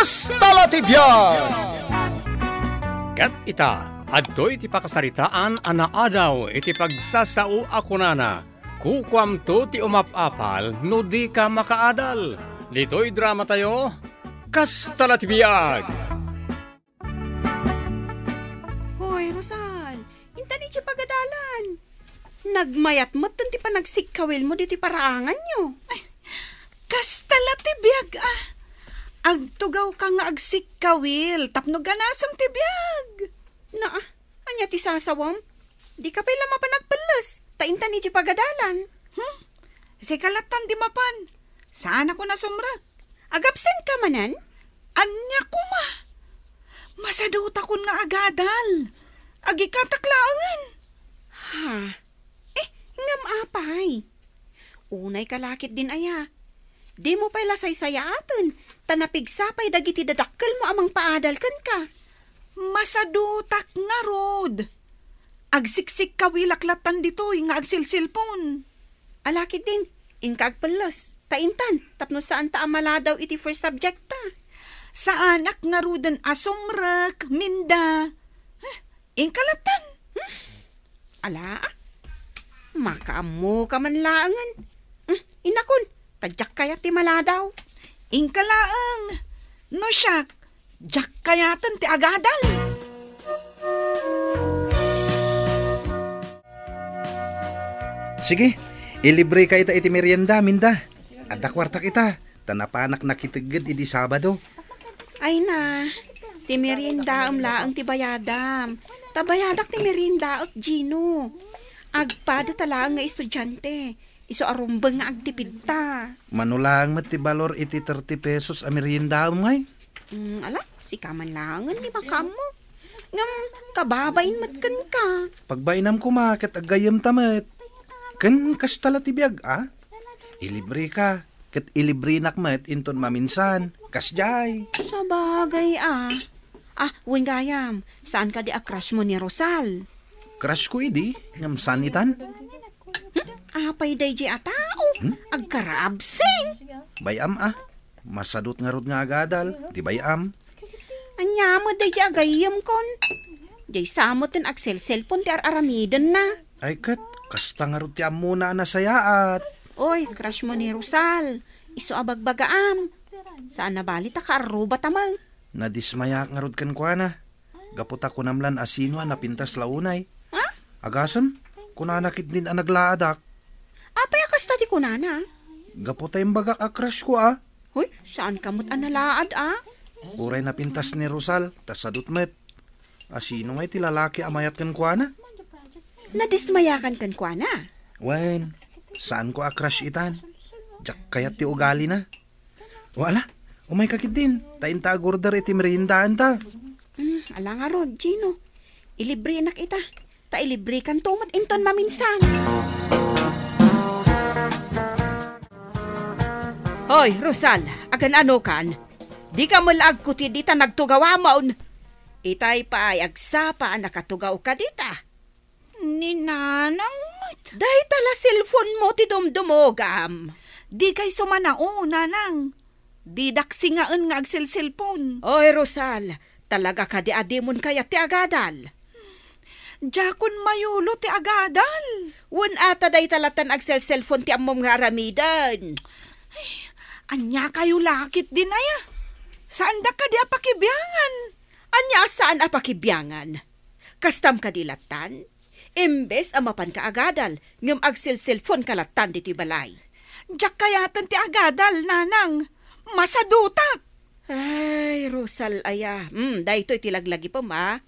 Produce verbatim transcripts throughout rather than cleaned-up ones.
Kasta la ti biag! Ket ita, adtoy ti pakasaritaan a naadaw iti pagsasao a kunana, "Kukuamto ti umap-apal no dika makaadal." Ditoy dramatayo, Kasta la ti biag! Hoy, Rosal, intan idiay pagadalan. Nagmayat met ti panagsikkawilmo ditoy paraanganyo. Ay, kasta la ti biag, ah. Agtugawka nga agsikkawil tapno ganasem ti biag. Na, ah, ania ti sasawam? Dika pay la mapan agpelles, ta intan idiay pagadalan. Hmm? Sika lattan di mapan. Saanakon a sumrek. Agabsenka manen? Ania koma? Masadutakon nga agadal. Agikatak laengen. Ha? Eh, ngem apay? Unayka la ketdin aya. Dimo pay la saysayaaten, ta napigsa pay dagiti dadakkelmo a mangpaadal kenka. Masadutak ngarud. Agsiksikkawilak lattan ditoy nga agselselpon. Ala ketdin, inka agpelles, ta intan, tapno saanta a maladaw iti first subject ta. Saanak ngaruden a sumrek, Minda. Huh, inka lattan. Hmm? Ala, ah. Makaammoka man laengen. Hmm, inakon, ta diak kayat ti maladaw. Inka laeng. No siak, diak kayaten ti agadal. Sige, ilibreka ita iti merienda, Minda. Adda kuartak ita, ta napanak nakitegged idi Sabado. Ay na, ti meriendaem laeng ti bayadam. Ta bayadak ti meriendaek, Gino. Agpada ta laeng nga estudiante. Isu a rumbeng nga agtipidta. Mano laeng met ti balor iti thirty pesos a meriendaem ngay? Mm, ala, sika man laengen ti makaammo. Ngem kababain met kenka. Pagbainam koma ket aggayyemta met. Ken kasta la ti biag, a? Ilibreka, ket ilibrenak met inton maminsan. Kasdiay. Sabagay, a. Ah, wen gayam, saan kadi a crush mo ni Rosal? Crush ko idi, ngem saan itan? Hmm? Apay daydiay a tao? Hmm? Agkaraabseng. Bay-am, a. Masadut ngarud nga agadal, di bay-am. Ania met daydiay a gayyemkon? Diay sa met ti agselselpon ti ar-aramidenna. Ay ket, kasta ngarud ti ammona a nasayaat. Oy, crush mo ni Rosal. Isu a bagbagaam. Saan a bali ta kaarrubata met. Nadismayaak ngarud kenkuana. Gapu ta kunam lan a sino a napintas la unay. Ha? Agasem, kunana ketdin a naglaadak. Apay a kasta ti kunana? Gapu ta imbagak a crush ko, a. Hoy, saanka met a nalaad, a? Uray napintas ni Rosal, ta sadut met. A sino ngay ti lalaki a mayat kenkuana? Nadismayakan kenkuana? Wen, saanko a crush itan. Diak kayat ti ugalina. O ala, umayka ketdin, ta inta agorder iti meriendaanta. Hmm, ala ngarud, Gino. Ilibreenak ita. Ta ilibrekanto met inton maminsan. Hoy, Rosal, agan-anokan? Dika met la agkutid ita nagtugawamon. Itay pay agsapa a nakatugawka dita. Ni Nanang met. Dayta la cellphone mo ti dumdumogam. Dikay sumanao, Nanang. Didak singaen nga agselselpon. Oy, Rosal, talaga kadi a dimon kayat ti agadal? Diakon mayulo ti agadal. Wen ata dayta lattan agselselpon ti ammom nga aramiden. Ay, ania kayo la ketdin aya? Saandak kadi a pakibiangan? Ania a saan a pakibiangan? Kastam kadi lattan? Imbes a mapanka agadal, ngem agselselponka lattan ditoy balay. Diak kayaten ti agadal, Nanang. Masadutak. Ay, Rosal aya. Hmm, daytoy ti laglagipem, a.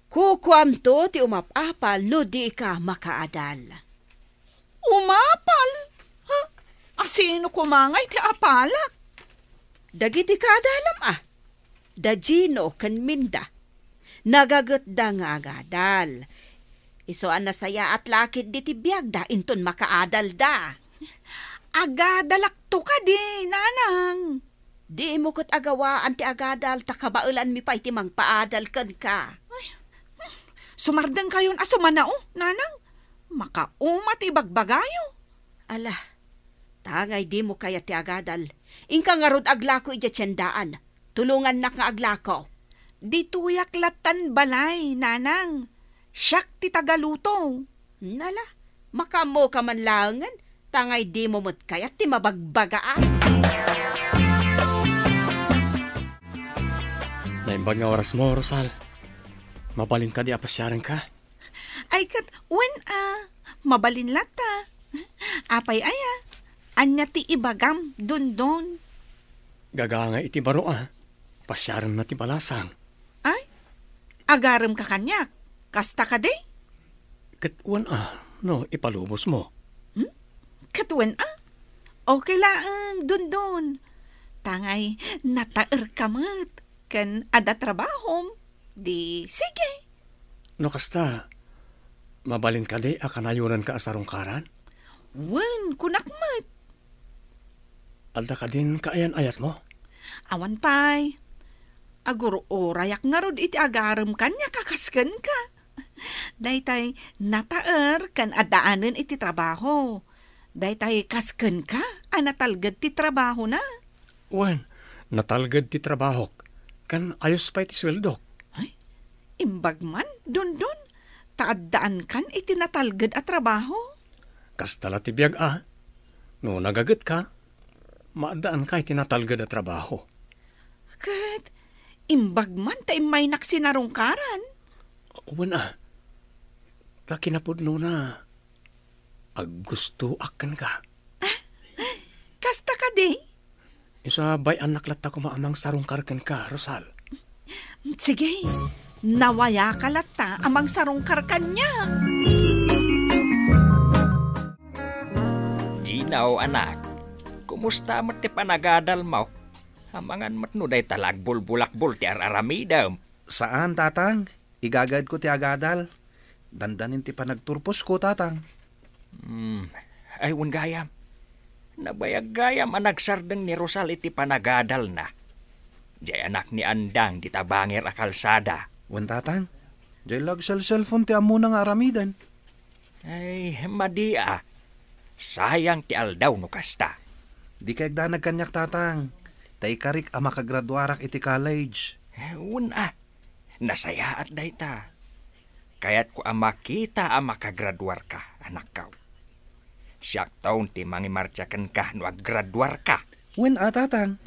Kukuamto ti umap-apal no dika makaadal. Umapal? Ha? Asino koma ngay ti apalak? Dagiti kaadalam, a. Da Gino ken Minda. Nagagetda nga agadal. Isu a nasayaat la ketdi ti biagda inton makaadalda. Agadalakto kadi, Nanang. Dimo ket agawaan ti agadal ta kabaelanmi pay ti mangpaadal kenka. Ay, sumardengkayon a sumanao, Nanang. Makauma ti ibagbagayo. Ala, tangay dimo kayat ti agadal. Inka ngarud aglako idiay tiendaan. Tulongannak nga aglako. Ditoyak lattan balay, nanang. Siak ti tagaluto. Nala, makaammoka man laengen, tangay dimo met kayat ti mabagbagaan. Naimbag nga orasmo, Rosal. Mabalin kadi a pasiarenka? Ay, ket wen a, mabalin latta. Apay aya? Ania ti ibagam, Dondon? Gagangay iti baro a, pasiarenna ti balasang. Ay, agaremka kaniak. Kasta kadi? Ket wen a, no ipalubosmo. Hmm? Ket wen a? Okay laeng, Dondon. Tangay nataerka met ken adda trabahom. Di, sige. No kasta, mabalin kadi a kanayonanka a sarungkaran? Wen, kunak met. Adda kadin kaayan-ayatmo? Awan pay. Agur-urayak ngarud iti agarem kaniak a kas kenka. Daytay nataer ken addaanen iti trabaho. Daytay kas kenka a natalged ti trabahona. Wen, natalged ti trabahok, ken ayos pay ti sueldok. Ay, imbag man, Dondon, ta addaankan iti natalged a trabaho. Kasta la ti biag a, no nagagetka, maaddaanka iti natalged a trabaho. Ket imbag man ta immaynak sinarungkaran. Wen a, ta kinapudnona, aggustoak kenka. Kasta kadi? Isu a bay-annak latta koma a mangsarungkar kenka, Rosal. Sige, nawayaka latta a mangsarungkar kaniak. Gino, anak, kumusta met ti panagadalmo? Amangan met no dayta la agbulbulakbol ti ar-aramidem. Saan, tatang. Igagaedko ti agadal. Dandanin ti panagturposko, tatang. Hmm. Ay, wen gayam. Nabayag gayam a nagsardeng ni Rosal iti panagadalna. Diay anak ni Andang dita bangir a kalsada. Wen, tatang. Diay la agselselpon ti ammona nga aramiden. Ay, madi a. Sayang ti aldaw no kasta. Dika agdanag kaniak, tatang. Ta ikarik a makagraduarak iti college. Eh, wen a. Nasayaat dayta. Kayatko a makita a makagraduarka, anakko. Siakton ti mangimartsa kenka no aggraduarka. Wen a, tatang.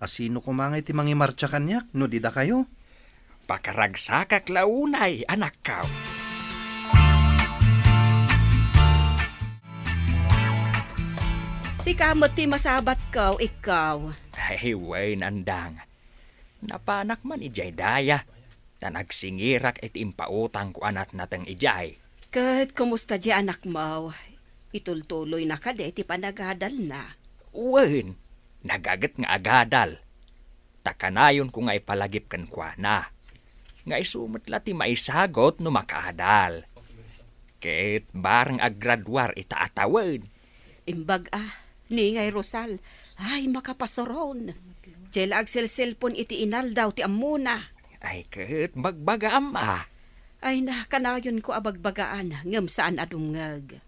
A sino koma ngay ti mangimartsa kaniak no di dakayo? Pakaragsakak la unay, anakko. Sika met ti masabatko, ikkaw. Ay, wen, Andang. Napanak man idiay daya, ta nagsingirak iti impautangko a natnateng idiay. Ket kumusta diay anakmo? Itultuloyna kadi ti panagadalna? Wen, nagaget nga agadal. Ta kanayonko nga ipalagip kenkuana nga isu met la ti maisagut no makaadal. Ket bareng aggraduar ita a tawen. Imbag a, ni ngay Rosal, ay, makapasuron. Diay la agselselpon iti inaldaw ti ammona. Ay, ket bagbagaam a. Ay na, kanayonko a bagbagaan, ngem saan a dumngeg.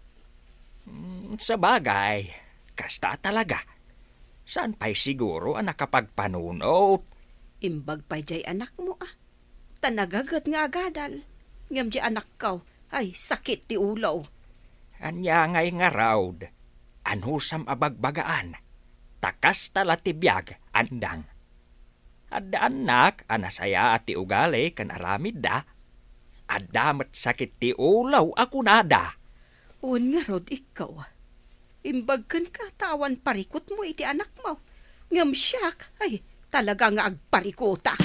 Mm, sabagay, kasta a talaga. Saan pay siguro a nakapagpanunot? Imbag pay diay anakmo a. Ta nagaget nga agadal. Ngem diay anakko, ay, sakit ti ulo. Ania ngay ngarud? Anusam a bagbagaan? Ta kasta la ti biag, Andang. Adda annak a nasayaat ti ugali ken aramidda. Adda met sakit ti ulo a kunada. Wen ngarud, ikkaw. Imbag kenka ta awan parikutmo iti anakmo. Ngem siak, ay, talaga nga agparikutak.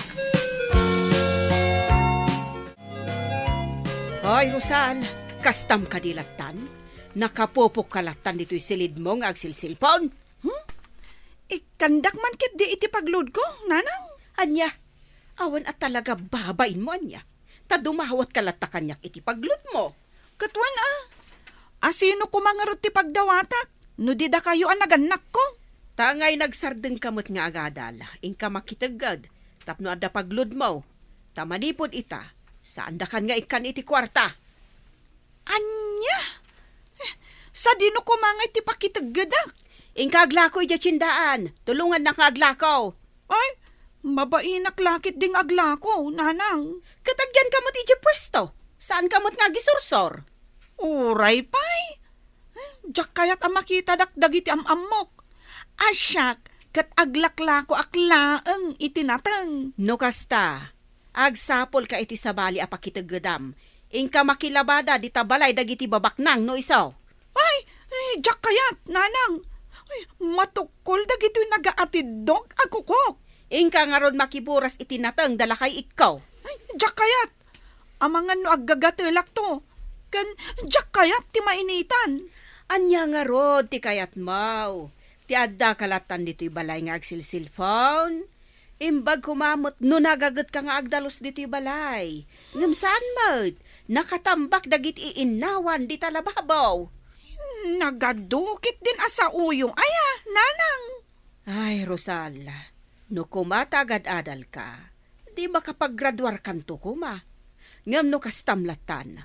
Hoy, Rosal, kastam kadi lattan? Nakapupokka lattan ditoy silidmo nga agsilsilpon? Hmm? Ikkandak man ketdi iti pagludko, nanang? Ania? Awan a talaga babainmo, ania? Ta dumawatka latta kaniak iti pagludmo. Ket wen a, asino koma ngarud ti pagdawatak no di dakayo a nagannakko? Ta ngay nagsardengka met nga agadal, inka makitegged tapno adda pagludmo. Ta manipud ita, saandakan nga ikkan iti kuarta. Ania? Eh, sadino koma nga iti pakiteggedak? Inka aglako idiay tiendaan. Tulongannak nga aglako. Ay, Mabainak la ketdi nga aglako, nanang. Ket agyanka met idiay puesto. Saanka met nga agisursor. Uray pay. Diak kayat a makitadak dagiti am-ammok. A siak, ket aglaklakoak laeng iti nateng. No kasta, agsapulka iti sabali a pakiteggedam. Inka makilabada dita balay dagiti babaknang no isu. Ay, ay, diak kayat, nanang. Ay, matukkol dagitoy nagaatiddog a kukok. Inka ngarud makiburas iti nateng da lakay ikko. Ay, diak kayat. Amangan no aggagatelakto. Ken diak kayat ti mainitan. Ania ngarud ti kayatmo? Ti addaka lattan ditoy balay nga agsilsilpon? Imbag koma met no nagagetka nga agdalus ditoy balay. Ngem saan met, nakatambak dagiti innawan dita lababo. Nagadukit din a sauyo aya, nanang. Ay, Rosal, no koma ta agad-adalka, di makapaggraduarkanto koma. Ngem no kastam lattan,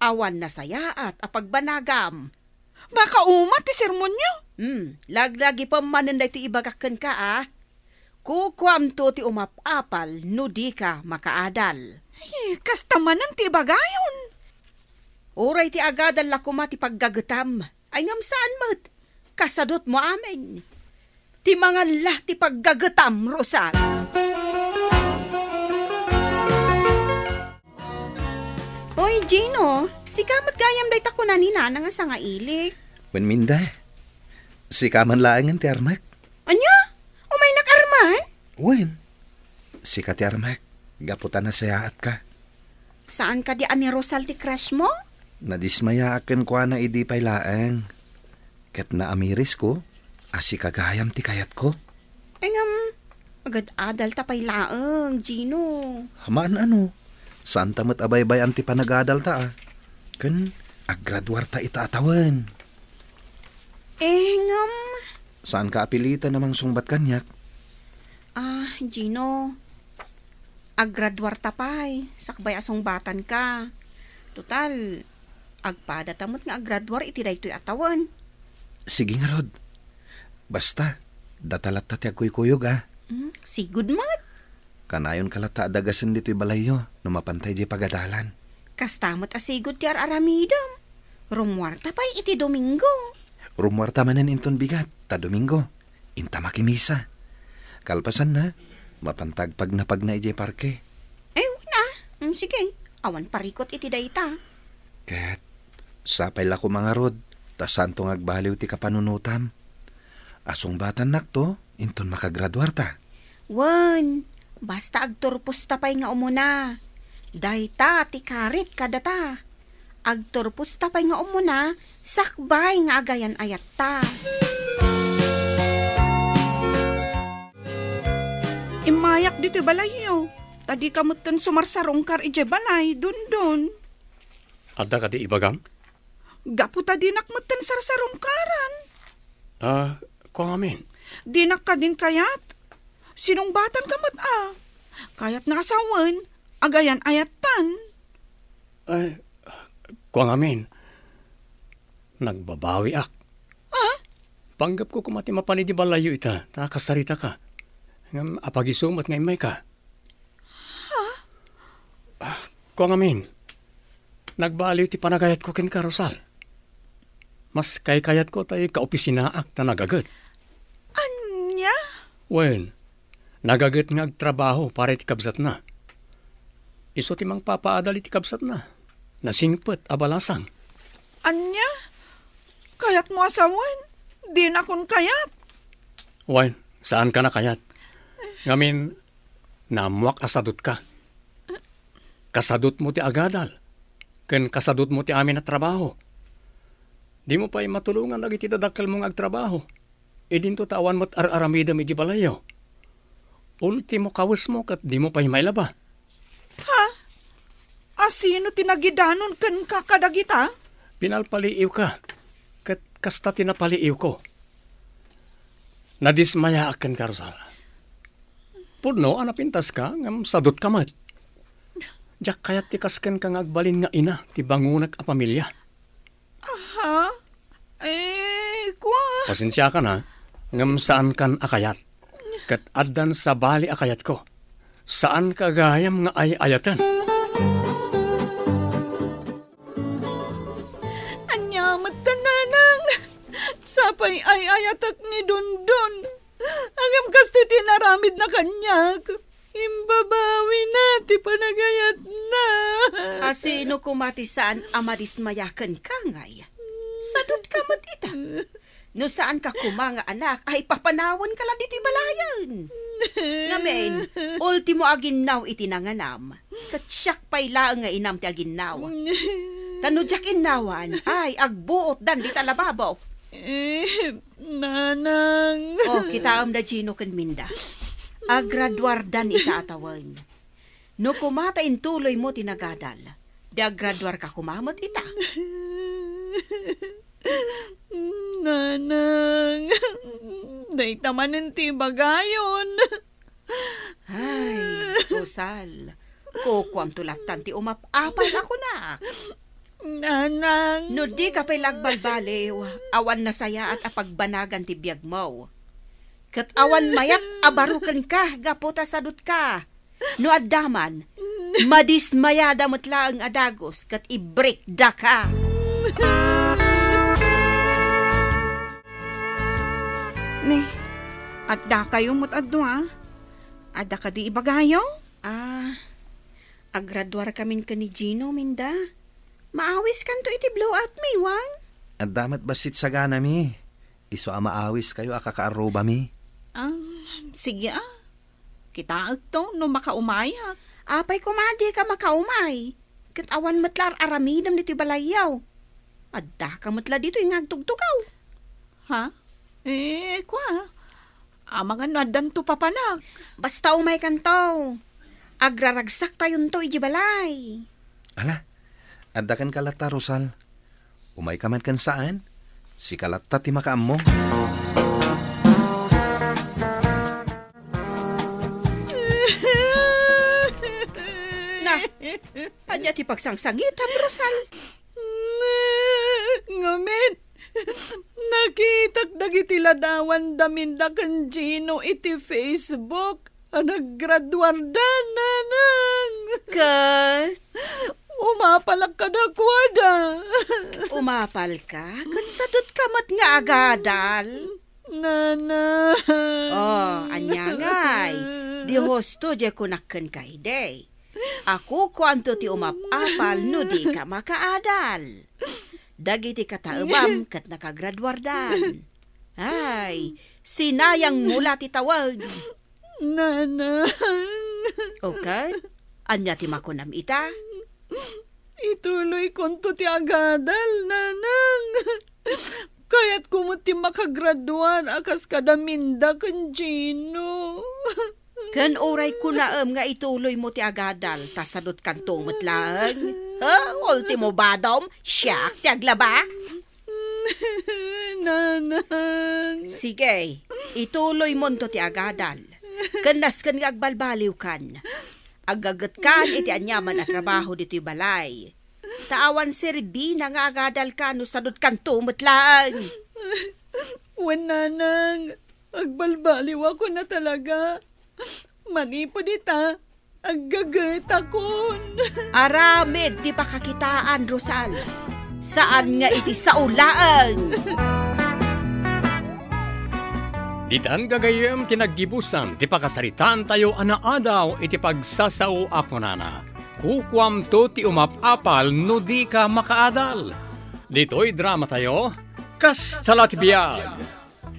awan nasayaat a pagbanagam. Makauma ti sermonyo? Hmm, laglagipem manen daytoy ibagak kenka, a. Kukuamto ti umap-apal no dika makaadal. Ay, kasta manen ti ibagayon. Uray ti agadal la koma ti paggagetam. Ay, ngem saan met. Kasadutmo amin. Ti mangan la ti paggagetam, Rosal. Oy, Gino, sika met gayam dayta kuna ni Nana nga sangailik. Wen, Minda, sika man laengen ti armek. Ania? Umaynak arman? Wen, sika ti armek, gapu ta nasayaatka. Saan kadi a ni Rosal ti crush mo? Nadismayaak kenkuana idi pay laeng. Ket naamirisko a sika gayam ti kayatko. Ay ngem, agad-adalta pay laeng, Gino. Haan ano, saanta met a baybay-an ti panagadalta, a. Ken aggraduarta ita a tawen. Eh, ngem. Saanka a pilitan a mangsungbat kaniak? Ah, Gino, aggraduarta pay, sakbay a sungbatanka. Total, agpadata met nga aggraduar iti daytoy a tawen. Sige ngarud. Basta, data latta ti agkuykuyog, a. Hmm, sigud met. Kanayonka latta a dagasen ditoy balayyo no mapanta idiay pagadalan. Kasta met a sigud ti ar-aramidem. Rummuarta pay iti Domingo. Rummuarta manen inton bigat, ta Domingo. Inta makimisa. Kalpasanna, mapanta agpagnapagna idiay parke. Eh, wen a. Mm, sige. Awan parikut iti dayta. Ket, sapay la koma ngarud, ta saanto nga agbaliw ti kapanunotam. A sungbatannakto, inton makagraduarta. Wen, basta agturposta pay nga umuna. Dayta ti karit kadata. Agturposta pay nga umuna, sakbay nga agayan-ayatta. Immayak ditoy balayyo, ta dika metten sumarsarungkar idiay balay, Dondon. Adda kadi ibagam? Gapu ta dinak metten sarsarungkaran. Ah, kuan ngamin. Dinak kadin kayat? Sinungbatanka met a. Kayatna a sawen, agayan-ayattan. Ay, kuan ngamin. Nagbabawiak. Ah? Panggepko koma ti mapan idiay balayyo ita, ta kasaritaka. Ngem apag-isu met nga immayka. Ah, kuan ngamin, nagbaliw ti panagayatko kenka, Rosal. Mas kaykayatko ta ikaopisinaak ta nagaget. Ania? Wen, nagaget nga agtrabaho para iti kabsatna. Isu ti mangpapaadal iti kabsatna. Nasingpet a balasang. Ania? Kayatmo a sawen? Dinakon kayat. Wen, saanka a kayat. Ngamin, naammoak a sadutka. Kasadutmo ti agadal, ken kasadutmo ti amin a trabaho. Dimo pay matulongan dagiti dadakkelmo nga agtrabaho. Idinto ta awan met ar-aramidem idiay balayyo. Ultimo kawesmo ket dimo pay mailaba. Ha? A sino ti nagidanon kenka kadagita? Pinalpaliiwka, ket kasta ti napaliiwko. Nadismayaak kenka, Rosal. Pudno a napintaska, ngem sadutka met. Diak kayat ti kas kenka nga agbalin nga ina ti bangonek a pamilia. Aha? Eh, kua. Pasensiakan, ha, ngem saankan a kayat. Ket addan sabali a kayatko. Saanka gayam nga ay-ayaten. Ania met ta, Nanang? Sapay ay-ayatek ni Dondon. Ngem kastoy ti inaramidna kaniak. Imbabawina ti panagayatna. A sino koma ti saan a madismaya kenka, ngay? Sadutka met ita. No saanka koma nga anak, ay papanawenka la ditoy balayen. Ngamin, ultimo a ginnaw iti nanganam, ket siak pay laeng nga inam ti aginnaw. Ta no diak innawan, ay, agbuotdan dita lababo. Eh, Nanang. Oh, kitaem da Gino ken Minda. Agraduardan ita a tawen. No koma ta intuloymo ti nagadal, di agraduarka koma met ita. Nanang, dayta manen ti ibagayon. Ay, Rosal, kukuamto lattan ti umap-apal a kunak. Nanang. No dika pay la agbalbaliw, awan nasayaat a pagbanagan ti biagmo. Ket awan mayat a baro kenka gapu ta sadutka. No adda man, madismayada met laeng a dagus ket ibreakdaka. Ni, addakayo met a dua? Adda kadi ibagayo? Ah, agraduarkamin ken ni Gino, Minda. Maawiskanto iti blowout, Miwang. Adda met bassit saganami. Isu a maawiskayo a kakaarrubami. Ah, sige, ah. Kitaekto no makaumayak. Apay koma dika makaumay? Ket awan met la ar-aramidem ditoy balayyo. Addaka met la ditoy nga agtugtugaw. Ha? Eh, kua. Amangan no addanto papanak. Basta umaykanto. Agraragsaktayon idiay balay. Ala, adda kenka latta, Rosal. Umayka man ken saan. Sika latta ti makaammo. Na, ania ti pagsangsangitam, Rosal? Ngamin, nakitak dagiti ladawanda Minda ken Gino iti Facebook a naggraduarda, Nanang. Ket? Umapalak kadakuada. Umapalka? Ket sadutka met nga agadal? Nanang. Oh, ania ngay? Di husto diay kunak kenka idi. A kukuamto ti umap-apal no dika makaadal. Dagiti kataebam ket nakagraduardan. Ay, sinayangmo la ti tawag. Nanang. O ket, ania ti makunam ita? Ituloykonto ti agadal, Nanang. Kayatko met ti makagraduar a kas kada Minda ken Gino. Ken uray kunaem nga ituloymo ti agadal, ta sadutkanto met laeng. Ha? Ultimo badom, siak ti aglaba? Nanang. Sige, ituloymonto ti agadal. Ken nasken nga agbalbaliwkan. Aggagetkan iti aniaman a trabaho ditoy balay. Ta awan serbina nga agadalka no sadutkanto met laeng. Wen, Nanang, agbalbaliwakon a talaga. Manipud ita, aggagetakon. Aramid ti pakakitaan, Rosal. Saan nga iti sao laeng. Ditan gagayyem ti naggibusan ti pakasaritaantayo a naadaw iti pagsasao a kunana, "Kukuamto ti umap-apal no dika makaadal." Ditoy dramatayo, Kasta la ti biag.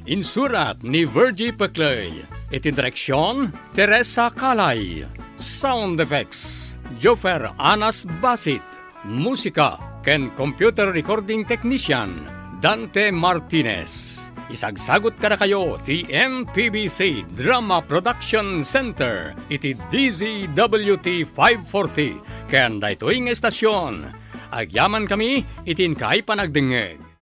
Insurat ni Virgie Peclay. Iti direksion, Teresa Calay. Sound effects, Joffer Anas Basit. Musika ken computer recording technician, Dante Martinez. Isagsagut kadakayo ti M P B C Drama Production Center iti D Z W T five forty ken daytoy nga estasion. Agyamankami iti inkaay panagdengngeg.